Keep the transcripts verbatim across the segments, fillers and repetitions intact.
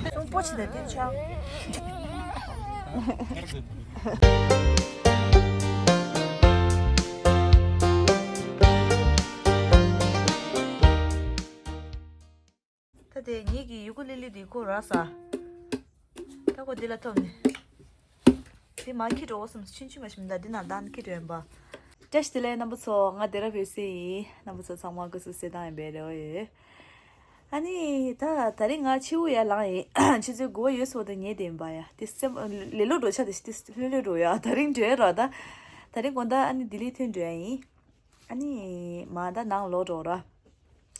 གསུང་པོ་ཆེ་དང་བསྟན་ཆགས། ད་དེ་ངེད་ཀྱི་ཡུ་གུ་ལི་ལི་དེ་ཁོ་རག་ས། ད་ཁོ་འདི་ལ་ཐོབ་ནས། དེ་མ་ཁྱི་འགྲོ་སམ་ཆུན་ཆུན་མ་ཤི་མི་འདའ་འདི་ན་ལྡན་ཁྱི་འགྲོ་ཡིན་པ། བཀྲ་ཤིས་བདེ་ལེགས་རྣམ་པ་ཚོ། ང་སྡེ་ར་བོད་སེ་ཡིན། རྣམ་པ་ཚོ་ཚང་མ་སྐུ་གཟུགས་གསལ་ཐང་ཡིན་པའི་རེ་བ་ཡོད། ཨ་ནི་ད་ད་རིང་ང་ཕྱི་དབུགས་ཡར་ལངས་ཡིན། ཆུ་ཚོད་དགུ་པ་ཡོལ་སོང་དུས་ཉལ་བསྡད་ཡིན་པ་ཡ། དེ་སེམས་ལེ་ལོ་འགྲོ་ཆ་དེ་དེ་ལྷོད་ལྷོད་འགྲོ་ཡ། ད་རིང་འགྲོ་ཡ་ར་ད། ད་རིང་དགོང་དག་ཨ་ནི་ལྡི་ལི་ཐོན་འགྲོ་ཡ་ཡིན། ཨ་ནི་མ་ད་ནང་ལོག་འགྲོ་ར།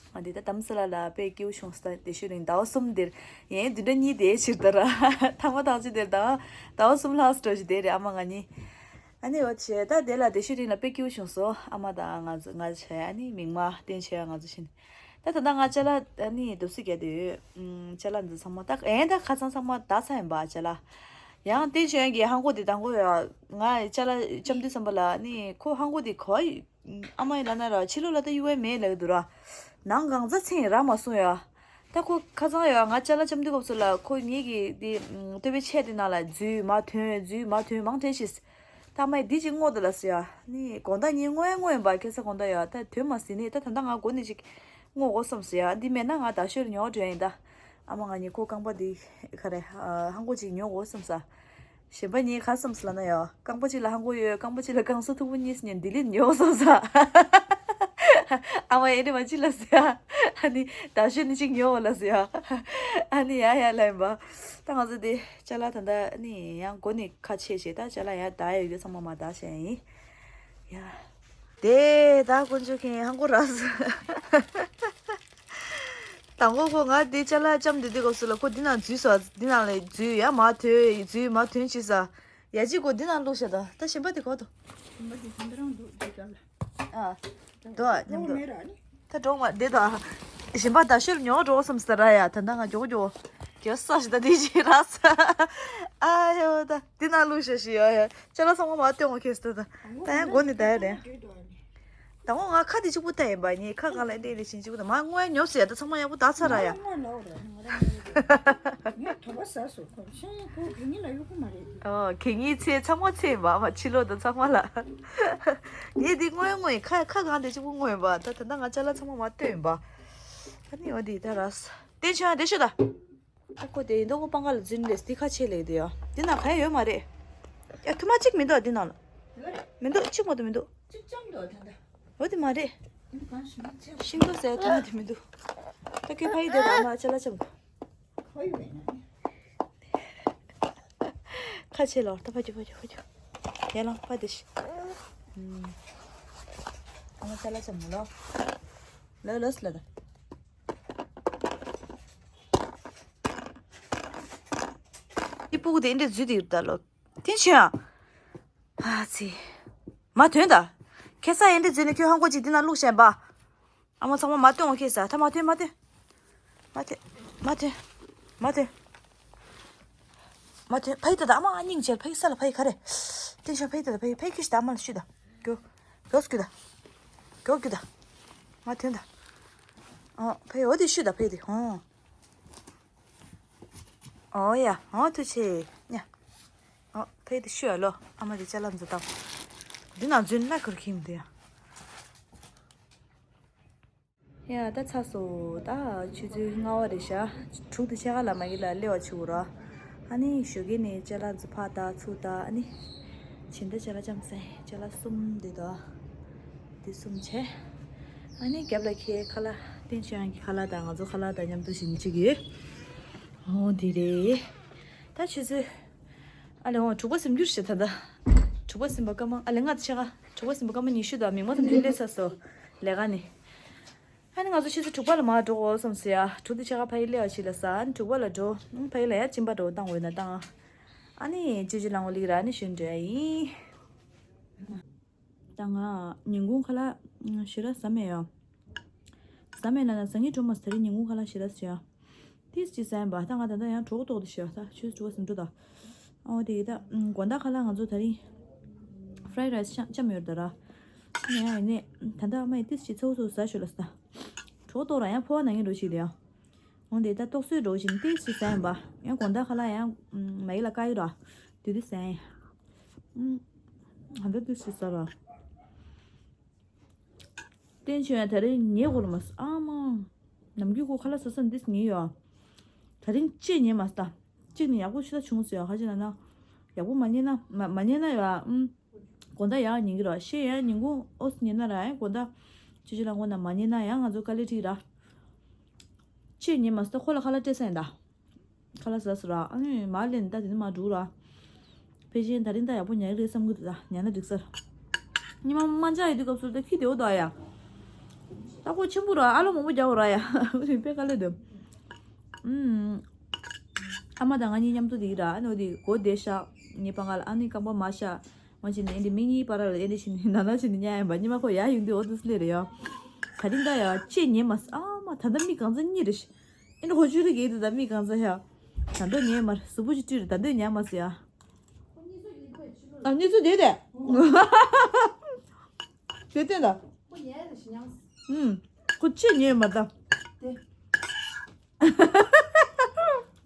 ང་འདི་ད་དམ་སི་ལ་ལ་དཔེ་སྐྱིད་ཤོང་སྟེ་དེ་ཤུ་རིང་ཟླ་བ་གསུམ་འདིར་ཡིན་བདུན་ཕྲག་གཉིས་དེ་ཕྱིར་ད་ར། ཐ་མ་ཐག་ཆོད་དེར་ཟླ་བ་ཟླ་བ་གསུམ་ལྷག་སུ་འགྲོ་ཞིག་དེ་རེད་ཨ་མ་ང་གཉིས། ཨ་ནི་འོ་བྱས་ད་དེ་ལ་དེ་ཤུ་རིང་ལ་དཔེ་སྐྱིད་ཤོང་སོ་ཨ་མ་དང་ང་ཚོ་ང་བྱས་ཨ་ནི་མིག་མ་བསྟན་ཆེ་ང་ཚོ་བཞིན། ད་ད་ལྟ་ང་ཅ་ལག་ཨ་ནི་དུབ་སི་རྒྱ་དུས་ཅ་ལག་འདི་ཚང་མ་ད་ཨེ་ད་ཁ་ཚང་ཚང་མ་ད་ཚ་ཡིན་པ་ཅ་ལག་ཡང་བསྟན་ཆེ་གི་ཧང་གོ་དེ་དང་གོ་ཡ་ང་ཅ་ལག་ཅམ་དུས་བསམ་པ་ལ་ཨ་ནི་ཁོ་ཧང་གོ་དེ་གོ་ཨ་མ་ཡི་ལ་ན་ར་ཕྱི་ལོགས་ལ་ད་གཡུག་བའི་མེད་ལབ་འདུག་ར། ནང་གང་ཚ་ཚིང་ར་མ་སོང་ཡ། ད་ཁོ་ཁ་ཚང་ཡ་ང་ཅ་ལག་ཅམ་དུས་སྐབས་སུ་ལ་ཁོ་ངེད་ཀྱི་དེ་ལྟོ་བའི་ཆས་དེ་ནང་ལ་འཛུལ་མ་ཐོན་འཛུལ་མ་ཐོན་མང་དྲན་ཤིས། ད་ཨ་མ་ཡི་འདི་ཅིག་བསྔོ་དང་ལབ་སོ་ཡ། ནི་དགོང་དག་ཉིན་བསྔོ་ཡ་བསྔོ་ཡིན་པ་ཁ་སང་དགོང་དག་ཡ་ད་ཐོན་མ་ཟིན་ནི་ད་ད་ལྟ་ང་མགོ་ནས་ཅིག་བསྔོ་དགོས་བསམ་སོ་ཡ། འདི་མེད་ན་ང་ད་ཤོར་ཉོག་འགྲོ་ཡ་ཡིན་ད། ཨ་མ་ང་གཉིས་ཁོ་རྐང་པ་འདི་ག་རེ་ཧང་གོ་ཅིག་ཉོ་དགོས་བསམ་ས། གཞན་པ་གཉིས་ག་བསམ་ས་ལབ་ན་ཡ། རྐང་པ་གཅིག་ལ་ཧང་གོ་ཡོད། རྐང་པ་གཅིག་ལ་རྐང་སོ་མཐུག་པོ་གཉིས་ཉན་ལྡི་ལི་ཉོ་བསམ་ས། ཨ་མ་ཡེ་ནི་མ་གཅིག་ལ་ཟེར་ཡ། ཨ་ནི་ད་ཤོད་ནི་གཅིག་ཉོ་བ་ལ་ཟེར་ཡ། ཨ་ནི་ཡ་ཡ་ལ་ཡིན་པ། ད་ང་ཚོ་དེ་ཅ་ལག་ད་ལྟ་ནི་ཡང་སྒོ་ནས་ཁ་ཕྱེ་བྱས་ད་ཅ་ལག་ཡ་ད་ཡ་ཡོད་ཚང་མ་མ་ད་བྱས་ཡིན། ཡ། དེ་ད་དཀོན་མཆོག་མཁྱེན་ཧང་གོ་རག་སོང་། དང་པོ་ཁོ་ང་འདི་ཅ་ལག་ལྕམ་འདི་འདི་སྐབས་སུ་ལ་ཁོ་འདི་ནང་འཛུལ་ས་འདི་ནང་ལ་འཛུལ་ཡ་མ་ཐོན་འཛུལ་མ་ཐོན་ཅི་ས་ཡ་གཅིག་ཁོ་འདི་ནང་བླུགས་ཤ་ད་ད་གཞན་པ་དེ་གོ་ཏོ། གཞན་པ་དེ་ག་འདི་རང་འདུག་འདི་ཅ་ལག་ཨ། འདུག་ཨ་མཉམ་འདུག་མེད་ར་ནི། ད་འགྲོ་མ་འདི་དང་། གཞན་པ་ད་ཤོད་ཉོ་འགྲོ་བསམ་ས་ར་ཡ་ད་ད་ང་མགྱོགས་མགྱོགས་རྒྱག་ས་ཞིག་ད་འདི་ཅི་ར་ས། ཨ་ཡོ་ད་འདི་ནང་བླུགས་ཤ་ཞིག་ཡོ་ཡ་ཅ་ལག་ཚང་མ་མ་སྟོན་འོ་ཁེ་ས་ད་ད་ད་ཡང་སྒོ་ནས་ད་ཡ་རེད། ད་ངོ་ང་ཁ་དེ་གཅིག་པུ་ལྟ་ཡིན་པ་ནི་ཁ་གང་ལ་འདྲེ་ལེ་ཞིང་གཅིག་པུ་ད་མ་དངོས་ཉོབ་ཟེར་ད་ཚང་མ་ཡག་པོ་ད་ཚར་ར་ཡ། ངས་དོགས་པ་ཟ་སོང་། ཁོ་ཤེས་ཁོ་གི་ཉིན་ལ་གཡོག་པོ་མ་རེད། ཨོ་གད་སྙིགས་ཚེ་ཚང་མ་ཚེ་མ་མ་ཕྱི་ལོགས་དང་ཚང་མ་ལ། ངས་འདི་དངོས་དངོས་ཁ་ཁ་གང་དེ་གཅིག་པུ་དངོས་ཡིན་པ་ད་ད་ལྟ་ང་ཅ་ལག་ཚང་མ་མ་སྟོན་ཡིན་པ། ད་ནི་འོ་འདི་ད་ར་ས་བསྟན་ཆོས་དེ་ཤོད་ད། ཨ་ཁོ་དེ་ཡིན་མདོག་ཁོ་པང་ཁ་ལ་འཛུལ་ནས་དེ་ཁ་ཕྱེ་ལེགས་དེ་ཡ། དེ་ན་ག་ཡ་ཡོད་མ་རེད། ཡ་ཐུ་མ་གཅིག་མི་འདུག་དེ་ན་ལ། མི་འདུག་གཅིག་མ་གཏོགས་མི་འདུག་གཅིག་ཙམ་འདུག་ད་ལྟ། འོ་དེ་མ་རེད། འདི་གང་ཞིག་མི་ཚེ། ཤིང་ཏོག་ཟེར་ཐུ་མ་དེ་མི་འདུག་ད་ཁྱོད་ཕ་ཡི་དེ་དང་ཨ་མ་ཅ་ལག་ཅམ་གོ། ཁོ་ཡི་བས་ན་ནི། ཁ་ཕྱེ་ལོ་ད་ཕ་ཁྱོད་ཕ་ཁྱོད་ཕ་ཁྱོད། ཡ་ལང་ཕ་དེ་ཤི། ཨ་མ་ཅ་ལག་ཅམ་གོ་ལོ། ལོ་ལོ་སི་ལ་ད། ཨི་སྤུ་གུ་དེ་འདྲས་འཛུལ་དེ་ཡོད་ད་ལོ། དེ་ཆོས་ཨ། ཨ་ཙི། མ་ཐོན་ད། ཁེ་ས་ཨེ་འདྲས་འཛུལ་ནས་ཁྱོད་ཧང་གོ་ཅིག་འདི་ན་བླུགས་བཞག་པ། ཨ་མ་ཚང་མ་མ་ཐོན་འོ་ཁེ་ས་ད་མ་ཐོན་མ་ཐོན། མ་ཐོན། མ་ཐོན། མ་ཐོན། མ་ཐོན། ཕ་ཡི་ད་ད་ཨ་མ་སྙིང་རྗེ་ཕ་ཡི་ས་ལ་ཕ་ཡི་ག་རེ། དེ་ཤ་ཕ་ཡི་ད་ད་ཕ་ཡི་ཕ་ཡི་ཁྱི་ཤི་ད་ཨ་མ་ལ་ཤི་ད། གྱོ། གྱོ་སྐྱུ་ད། གྱོ་སྐྱུ་ད། མ་ཐོན་ད། ཨོ་ཕ་ཡི་འོ་དེ་ཤི་ད་ཕ་ཡི་དེ་ཧོ། ཨོ་ཡ་ཨོ་ཐུགས་ཆེ་ཉ། ཨོ་ཕ་ཡི་དེ་ཤི་ཨ་ལོ་ཨ་མ་དེ་ཅ་ལག་འཛུལ་ད། འདི་ན་འཛུལ་ན་ཁུར་ཁྱིམ་དེ་ཡ། ཡ་ད་ཚ་སོ་ད་ཆུ་ཚོད་ལྔ་པ་རེད་ཤག་དྲུག་དང་ཕྱེད་ཀ་ལ་མ་གི་ལ་སླེབས་པ་ཆུ་བོ་ར། ཨ་ནི་ཞོགས་ཀས་ནས་ཅ་ལག་འཛུགས་ཕ་ད་ཚུགས་ད་ཨ་ནི། ཕྱིན་ད་ཅ་ལག་ལྕམ་སེ་ཅ་ལག་གསུམ་འདི་ད། འདི་གསུམ་བྱས། ཨ་ནི་རྒྱབ་ལ་ཁྱེད་ཁ་ལག་བསྟན་ཆོས་ཡང་གི་ཁ་ལག་དང་ང་ཚོ་ཁ་ལག་དང་མཉམ་དུ་ཞིག་ཅིག་ཡོད། ཨོ་འདི་རེད། ད་ཆུ་ཚོད། ཨ་ལེ་འོ་དྲུག་པ་ཟིན་རྒྱུ་རེད་ད་ད། དྲུག་པ་ཟིན་པ་སྐར་མ་ཨ་ལེ་ལྔ་དང་ཕྱེད་ཀ་དྲུག་པ་ཟིན་པ་སྐར་མ་ཉི་ཤུ་དང་མིག་མ་ཙམ་དུ་སླེབས་ཚར་སོང་། ལས་ཀ་ནི། ཨ་ནི་ང་ཚོ་ཆུ་ཚོད་དྲུག་པ་ལ་མར་འགྲོ་དགོས་བསམ་སོང་ཡ། དྲུག་དང་ཕྱེད་ཀ་ཕ་ཡི་སླེབས་པ་ཞིག་ལ་ས་ཨ་ནི་དྲུག་པ་ལ་འགྲོ། ཨ་ཕ་ཡི་ལ་ཡ་གཅིན་པ་འགྲོ་བཏང་འོས་ན་བཏང་། ཨ་ནི་ཅི་ཅི་ལང་འོ་ལིག་ར་ཨ་ནི་ཞོན་འགྲོ་ཡ་ཡིན། ད་ང་ཉིན་གུང་ཁ་ལག་ཞེ་དྲག་ཟ་མེད་ཡ། ཟ་མེད་ན་ན་ཟ་ངེས་འགྲོ་མ་ཟ་དེ་རིང་ཉིན་གུང་ཁ་ལག་ཞེ་དྲག་ཟ་ཡ། ཏིས་ཅི་ཟ་ཡིན་པ་ད་ང་ད་ལྟ་ཡང་གྲོགས་ཏོག་ཏུ་ཤི་ཡ་ད་ཆུ་ཚོད་དྲུག་པ་ཟིན་འགྲོ་ད། ཨོ་དེ་ཡི་ད་དགོང་དག་ཁ་ལག་ང་ཚོ་ད་རིང་ཕ་རའི་རའི་སི་ཅམ་ཡོད་ད་ར། ཡང་ཡིན་ནས་ད་ལྟ་ཨ་མ་ཡི་ཏིས་ཅི་ཚ་བོ་ཚོ་ཟ་ཤོད་ལ་ཟ། གྲོགས་ཏོག་ར་ཡང་ཕོ་བ་ན་ངེས་འགྲོ་ཞིག་དེ་ཡང་། འོང་དེ་ད་ཏོག་སོས་འགྲོ་བཞིན་ཏིས་སུ་ཟན་པ། ཡང་དགོང་དག་ཁ་ལག་ཡང་མ་ཡི་ལ་ཀ་ཡི་ར། དུས་དུས་ཟན། ཧ་འདྲ་ཏིས་སུ་ཟ་ར། བསྟན་ཆོས་ཡང་དེ་རིང་ཉལ་དགོས་ར་མ་སོང་ཨ་མ། ནམ་རྒྱུན་ཁོ་ཁ་ལག་ཟ་ས་འདིས་ཉལ་ཡོད། དེ་རིང་ཅེས་ཉལ་མ་སོང་ད། གཅིག་ནི་ཡག་པོ་ཞིག་ད་བྱུང་ཟེར་ཡ་ཁ་ཅིག་ན་ན། ཡག་པོ་མ་ཉལ་ན་མ་མ་ཉལ་ན་ཡ་ཨུམ། དགོང་དག་ཡག་ཉལ་གི་ར་ཤེས་ཡ་ཉིན་གུང་ཨོ་སི་ཉལ་ན་ར་ཡ་དགོང་དག་ཅི་ཅི་ལ་དགོང་ན་མ་ཉལ་ན་ཡ་ང་ཚོ་དཀའ་ལས་ཁྲིད་ར། ཅེས་ཉལ་མ་སོང་ད་ཁོ་ལ་ཁ་ལག་སྤྲད་ས་ཡིན་ད། ཁ་ལག་ཟ་ཟེར་ར་ཨ་ནི་མ་ལེན་ད་དེ་ནི་མ་འགྲུག་ར། ཕལ་ཆེར་ད་རིང་ད་ཡག་པོ་ཉལ་གི་རེད་བསམ་གི་འདུག་ད་ཉལ་ན་འགྲིག་ས། ཉི་མ་མ་འཇག་ཡོད་དུས་སྐབས་སུ་ད་ཁྱི་དེའུ་དོ་ཡ། ད་ཁོ་ཆེན་པོ་ར་ཨ་ལོ་མང་པོ་རྒྱག་ར་ཡ། དཔེ་དཀའ་ལས་འདུག་ཨུམ། ཨ་མ་དང་ང་གཉིས་མཉམ་དུ་དེ་གི་ར་ཨ་ནི་འོ་དེ་སྒོ་དེ་བཞག་ངའི་པང་ཁ་ལ་ཨ་ནི་རྐང་པ་མ་བཞག་ང་བྱས་ནས་ཨེ་འདི་མིག་གཉིས་པར་ལ་ཨེ་འདི་བྱས་ནས་ན་ན་བྱས་ནས་ཉལ་ཡིན་པ་ཉི་མ་ཁོ་ཡ་ཡོང་དུས་འོ་དུ་སླེབས་རེད་ཡ། ད་རིང་ད་ཡ་ཅེས་ཉལ་མ་སོང་ཨ་མ་ད་ལྟ་མིག་གང་ཚ་གཉིས་རེད་ཤི། ཨེ་འདི་ཧོ་ཆུ་རི་གེ་དུ་ད་མིག་གང་ཚ་ཡ། ད་འདོད་ཉལ་མ་རེད་གཟུགས་པོ་ཅིག་བཀྲུས་རེད་ད་འདོད་ཉལ་མ་སོང་ཡ། ཨ་གནས་ཚུལ་དེ་དེ། དེ་བསྟན་ད། ཁོ་ཉལ་རེ་ཞིག་ཉལ། ཨུམ། ཁོ་ཅི་ཉལ་མ་ད། དེ།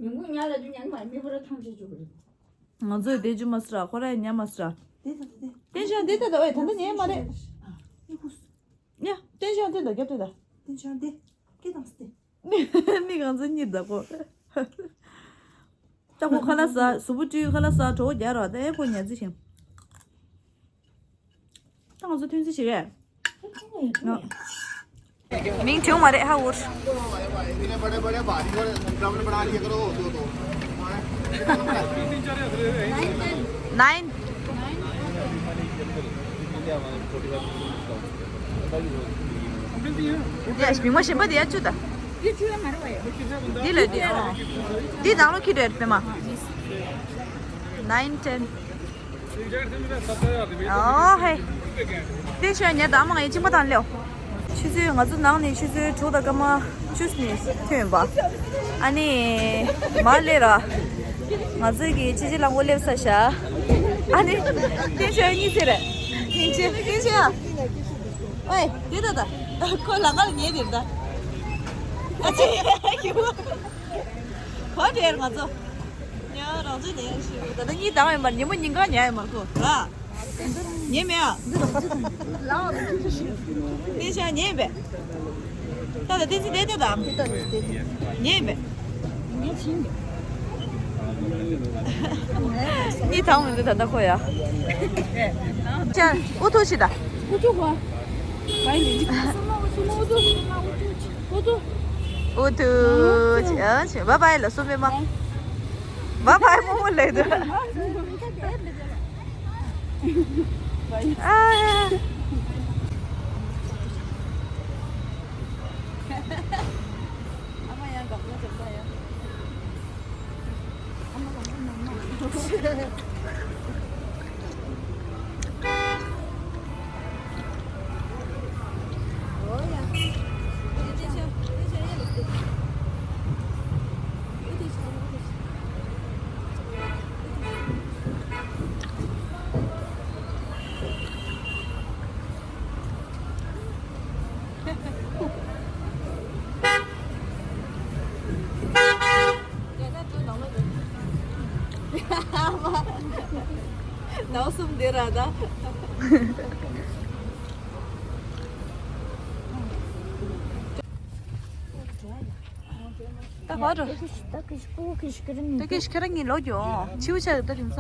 མི་ངུ་ཉལ་ལ་དུ་ཉལ་མ་མི་བོ་ར་ཐང་ཆད་བཅུག་རེད། ང་ཚོས་བསྡད་རྒྱུ་མ་སྲིད་ར་ཁོ་ར་ཉལ་མ་སྲིད་ར། དེ་ད་དེ་དེ། བསྟན་ཤང་དེ་ད་ད་ཨོའི་ད་ད་ཉལ་མ་རེད། ཨ་ཨི་ཁུ། ཉ་བསྟན་ཤང་དེ་ད་རྒྱབ་དེ་ད། བསྟན་ཤང་དེ། སྐད་བཏང་སྟེ། མིག་གང་ཚ་གཉིས་ད་ཁོ། ད་ཁོ་ཁ་ལག་ཟ་གཟུགས་པོ་བཀྲུས་ཁ་ལག་ཟ་གྲོགས་རྒྱག་རོགས་ད་ཨེ་ཁོ་ཉལ་རྩི་ཞིང་། ད་ང་ཚོ་ཐོན་རྩིས་བྱེད་གས། མིང་དྲིའུ་མ་རེད་ཧ་འུར། इतने बड़े बड़े भारी और ड्रम बना लिया करो दो दो। Nine. ཡ་མིང་མ་གཞན་པ་དེ་ཡ་བཅུ་ད། འདི་ལ་འདི་འདི་ནང་ལོ་ཁྱི་འདྲ་པད་མ། Nine, ten. ཨོ་ཧེ། དེ་ཤོད་ཉལ་དང་མ་ངའི་གཅིན་པ་དང་ལེའོ། ཆུ་ཚོད་ང་ཚོ་ནང་ནས་ཆུ་ཚོད་དྲུག་དང་སྐར་མ་བཅུ་ནས་ཐོན་པ། ཨ་ནི་མར་སླེབས་ར། ང་ཚོ་གི་ཆི་ཆི་ལ་མགོ་སླེབས་ས་ཤ། ཨ་ནི་དེ་ཤོད་གཉིས་ཚེ་རེད། དེ་ཤོད་དེ་ཤོད་ཨ། ཨོའི་དེ་ད་ད། ཁོ་ལ་ཁ་ལ་ཉལ་དེ་ད། ཨ་ཙི། གོ་དེར་ང་ཚོ། ཉ་རང་ཚོ་ཉལ་ཞིག་ད་ལྟ་གཉིད་བཏང་ཡོད་མ་རེད། ཉིན་མོ་ཉིན་གང་ཉལ་ཡོད་མ་རེད་ཁོ་ར། ཉལ་མེད་ཨ། ལྟས་ཤ་ཉལ་པས། ད་ལྟ་བསྟན་འཛིན་བསྡད་དེ་དང་། ཉལ་པས། གཉིད་བཏང་མི་འདུག་ད་ལྟ་ཁོ་ཡ། ཅན་ཨུ་ཐུག་ཤི་ད། ཨུ་ཐུག་གོ། ཨུ་ཐུག་ཨུ་ཐུག་ཨུ་ཐུག་ཨ་ཆེ་བ་བའི་ལ་སུ་མེ་མ། བ་བའི་མོ་མོ་ལེ་དུ། ཨ། ཨ་མ་ཡང་དགའ་པོ་བྱེད་ས་ཡ། ཨ་མ་དགའ་པོ་མ་མ། ཟླ་བ་གསུམ་དེ་ར་ད། ད་ག་རུ། ད་ཁྱེད་ཁྱེད་ཁྱེད་རང་ཉིད་ལོག་ཀྱོ། ཆིའུ་ཆ་ད་རིང་ས།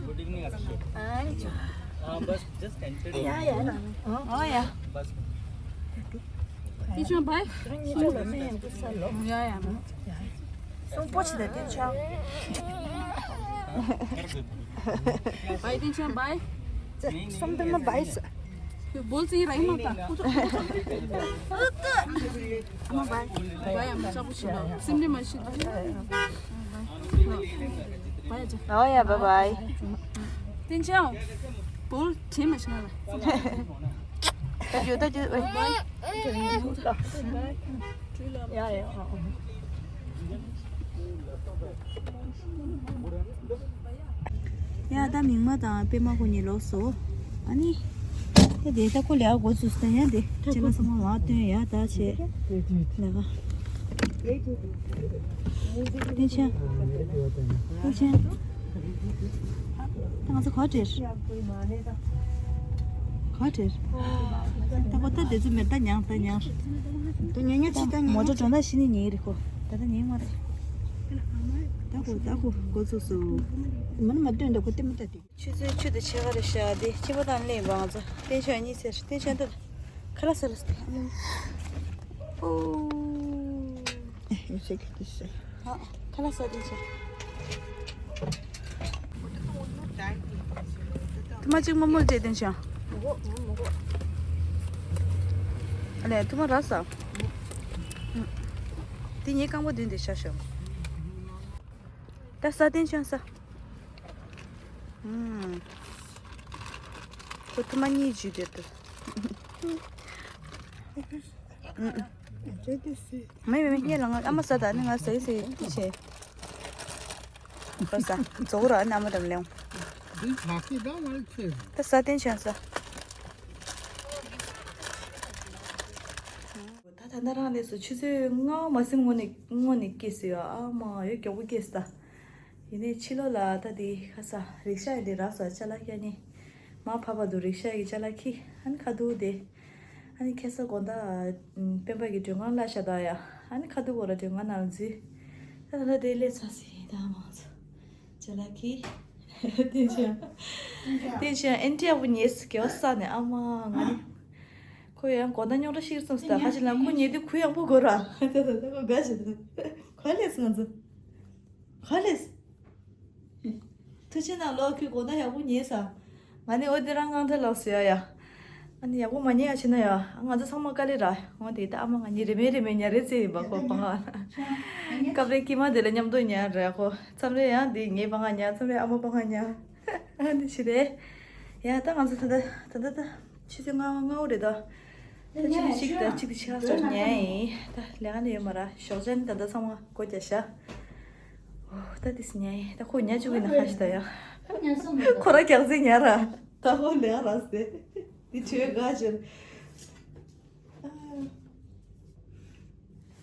Good evening, Akshay. हाँ, बस just entered। या, या। हाँ, या। बस। Teacher, bye. या, या। སོང་པོ་ཆི་ད་ཏེན་ཆང་། Bye, teacher, bye. སོང་དེ་མ་བའི་ས། बोल सही रही माता। अम्मा bye। Bye, अम्मा सब कुछ सुनो। सिमली मशीन। Bye, जा। ཨོ་ཡ། bye bye. ཏེན་ཆང་། बोल ཆེ་མ་ཤི་ན་ལ། ད་རྒྱུ་ད་རྒྱུ་ཨོ། Bye. ཡ་ཡ། ཡ་ད་མིང་མ་དང་པད་མ་ཁོ་གཉིས་ལོག་སོང་། ཨ་ནི། ད་དེ་ད་ཁོ་ལས་ཀ་འགོ་ཚུགས་སྟེ་ཡ་དེ་ཁྱེད་ལ་ཚང་མ་ལ་སྟོན་ཡ་ད་བྱས་ལས་ཀ། བསྟན་ཆེན། བསྟན་ཆེན། ད་ང་ཚོ་ག་བྲེལ། ག་བྲེལ། ད་ཁོ་ད་དེ་ཚོ་མེད་ད་མྱངས་ད་མྱངས། ད་ཉལ་ཉལ་ཅི་ད་ཉལ་མོ་ཊ་འགྲོ་ན་ཤི་ནི་ཉལ་རེད་ཁོ། ད་ད་ཉལ་མ་རེད། ད་ཁོ་ད་ཁོ་འགོ་ཚུགས་སོང་། མ་ནི་མ་སྟོན་ད་ཁོ་ལྟད་མོ་ལྟ་དེ། ཆུ་ཚོད་བཅུ་དང་ཕྱེད་ཀ་རེད་ཤག་དེ་ཕྱི་པོ་དང་སླེབས་པ་ང་ཚོ། བསྟན་ཆེན་གཉིད་སད། བསྟན་ཆེན་ད་ཁ་ལག་ཟ་ལ་སྟེ། ཨོ། ཨེ་ཡོད་ཚད་ཁྱོད་དེ་ཟ། ཨ། ཁ་ལག་ཟ་བསྟན་ཆེན། ཐུ་མ་གཅིག་མ་མོལ་བྱས་བསྟན་ཆེན། ཨ་ལས་ཐུ་མ་ར་ཟ། དེ་ངའི་རྐང་པ་མདུན་དེ་ཤ་ཤོ། ད་ཟ་བསྟན་ཆེན་ཟ། ཁོ་ཐུ་མ་གཉིད་བྱས་བསྡད་འདུག་མེད་མེད་མེད། ངས་ལ་ང་ཨ་མ་ཟ་ད་ནི་ང་ཟ་ཡི་ཟ་ཡི་ཅི་བྱེད། ཁོ་ཟ་རྫོགས་ར་ཨ་ནི་ཨ་མ་དང་ལེའུ། འདི་བྱ་ཁྱི་ད་མ་ལ་ཁྱེར། ད་ཟ་བསྟན་ཆེན་ཟ། ད་ད་ལྟ་རང་ལས་སུ་ཆུ་ཚོད་ལྔ་མ་ཟིན་སྔོན་ནས་སྔོན་ནས་སྐྱེས་སོ་ཡ། ཨ་མ་ཡོད་མགྱོགས་པོ་སྐྱེས་སོ་ད། ཡིན་ནའི་ཕྱི་ལོགས་ལ་ད་དེ་ཁ་ས་རིག་ཤ་ཡི་དེ་རག་སོ་ཅ་ལག་ཁྱེར་ནི། མ་ཕ་བ་དུ་རིག་ཤ་ཡི་ཅ་ལག་ཁྱེར་ཨ་ནི་ཁ་ཐུག་དེ། ཨ་ནི་ཁ་ས་དགོང་དག་སྤེན་པ་གི་མགྲོན་ཁང་གླ་ཤ་ད་ཡ། ཨ་ནི་ཁ་ཐུག་གོ་ར་མགྲོན་ཁང་ནང་འཛུལ། ད་ད་ལྟ་དེ་སླེབས་ཚར་སི་ད་མང་ཚོ་ཅ་ལག་ཁྱེར། བསྟན་ཆེན། བསྟན་ཆེན་ཨེན་ཏི་ཡག་པོ་ཉེས་སུ་གེ་བ་ས་ནས་ཨ་མ་ང་ནི། ཁོ་ཡང་དགོང་དག་རྙོག་དྲ་ཤིག་སོང་སི་ད་ཁ་ཅིག་ལ་ཁོ་ཉེ་དུས་གུ་ཡག་པོ་གོ་ར། ད་ད་ད་ཁོ་དགའ་ཞིག་ད། ག་ལས་སི་ང་ཚོ། ག་ལས། ཐུགས་རྗེ་གནང་ལོ། ཁྱོད་དགོང་དག་ཡག་པོ་ཉལ་ས། ང་ནི་འོ་དེ་རང་ངང་ཐལ་ལགས་ཟེར་ཡ་ཡ། ཨ་ནི་ཡག་པོ་མ་ཉལ་ཡ་བྱེད་ན་ཡ། ང་ཚོ་ཚང་མ་དཀའ་ལས་ར། འོ་དེ་ད་ཨ་མ་ང་གཉིས་རེ་མེད་རེ་མེད་ཉལ་རེ་རྩེ་ཡིན་པ་ཁོ་པང་ང་། སྐབས་རེ་ཀྱི་མ་དེ་ལ་མཉམ་དུ་ཉལ་ར་ཁོ། མཚམས་རེ་ཡང་དེ་ངའི་པང་ང་ཉལ། མཚམས་རེ་ཨ་མ་པང་ང་ཉལ། ཨ་ནི་ཞི་རེད། ཡ་ད་ང་ཚོ་ད་ད་ད་ད་ད། ཆུ་ཚོད་ལྔ་ལྔ་པོ་རེད་ད། ད་ཆུ་ཚོད་གཅིག་དང་གཅིག་དང་ཕྱེད་ཀ་ཙམ་ཉལ་ཡིན། ད་ལས་ཀ་ནི་ཡོད་མ་ར། ཞོགས་ཇ་ནི་ད་ལྟ་ཚང་མ་སྒོ་རྒྱབ་ཤག་ཨོ་ད་དེ་སི་ཉལ་ཡིན། ད་ཁོ་ཉལ་བཅུག་གི་ན་ཁ་ཤི་ད་ཡ། ཁོ་ར་རྒྱག་རྩིས་ཉལ་ར། ད་ཁོ་ལས་ཀ་ར་སེ། དེ་ཆོས་དགའ་ཅིར།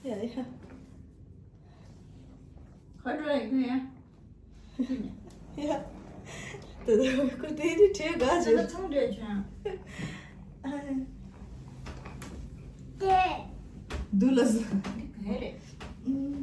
ཡ་ཡ། ཁ་འགྲོ་ཡ་ཁྱོད་ཡ། ཡ། ད་ད་ཁོ་དེ་རིང་བྲེལ་དགའ་ད་ཅིག་ད་ཚོང་འདྲེན་བྱུང་། ཨ། ཏེ། འདུག་ལ་ཟེར། འདི་ག་རེད། ཨུམ།